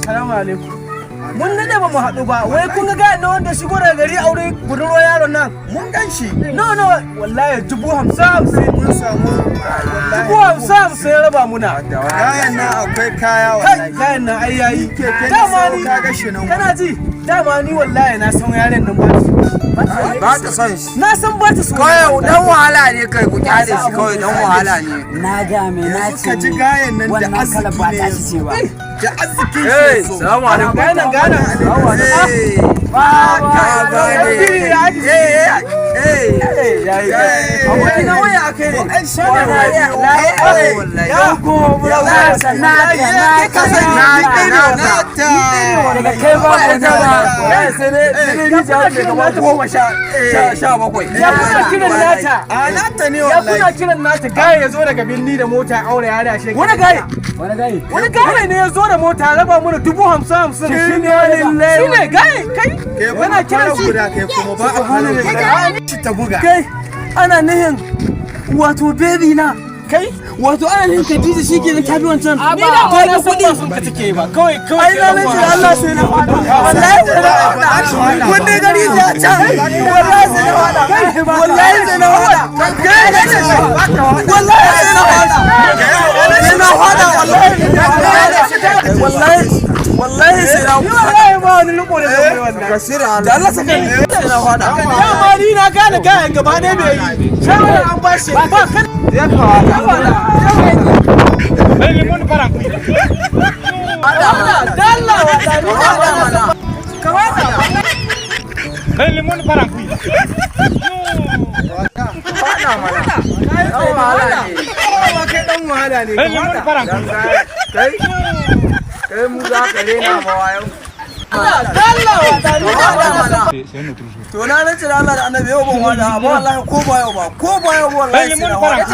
Salamu alaikum. Mun nade ba mu haɗu ba. Wai kun ga gayan na wanda shigo daga gari aure budurwar yaron nan? Mun gan shi. No, no, wallahi 50,000 50. Mun samu wallahi. 50,000 50 ya raba muna. Gayan nan akwai kaya Kai, wallahi. gayan nan ai yayi. Keke Dama na ni ka ga shi nan. Kana ji? Dama ni wallahi na san yaren nan ba ta. Ba ta son shi. Na san ba ta so. Kawai dan wahala ne, kai, ku kyale shi, kawai dan wahala ne. Na ga mai na Yanzu ce ka ji gayan nan da wannan kalar arziki ba ne ta shi ce ba. Da arzikin shi Eh, ya zo. salamu alaikum. Gayan nan, gayan nan. Eh, Ba ne. eh eh, yayi. Aboki na, waya akai ne. Ai shi ne wallahi. Ya go mura. Na ta ka san Na ni ta, ne na ta. Daga kai ba Ba ita ba. Wallahi sai dai rijiya mai kamar goma sha sha bakwai. Ya kuna kiran nata. A nata ne Ya wallahi. kuna kiran nata, gaye ya zo daga birni da mota aure ya dashe. Wani gaye. Wani gaye? Wani gaye ne ya zo da mota raba mana 50,000 50. Shi ne lillahi. Shi ne gaye kai. Kai ba Kana kiran shi. guda, kai kuma ba a kwana guda. Shi ta buga. Kai, ana nihin wato baby na. Kai. Wato ana nihin Khadija shi ke ta bi wancan. Ni da ma na san ba sun ka take ba. Kawai kawai. Ai na nace Allah sai na fada. Wallahi sai na fada. Kun dai gari ta can. Wallahi sai na fada. Wallahi sai na fada. Wallahi sai na fada. Sai na fada wallahi. Wallahi wallahi sai na Ni wallahi ba wani riko da zai wannan. Kasira. Da Allah saka ni sai na fada. Dama ni na gane gayen gaba ɗaya bai yi. Shawara an ba shi. Ba kan. Ya kawata. Dalla dalla wallahi. Ni da ma na san. Kawata. Fada mana. Dan wahala ne. Dama kai dan wahala ne. Kawata. Kai kai mu za ka rena ma wayo. Dalla wallahi. Ni da ma na san. To na nace da Allah da Annabi yau ban wada, amma wallahi ko ba yau ba, ko ba yau ba, wallahi sai na wada.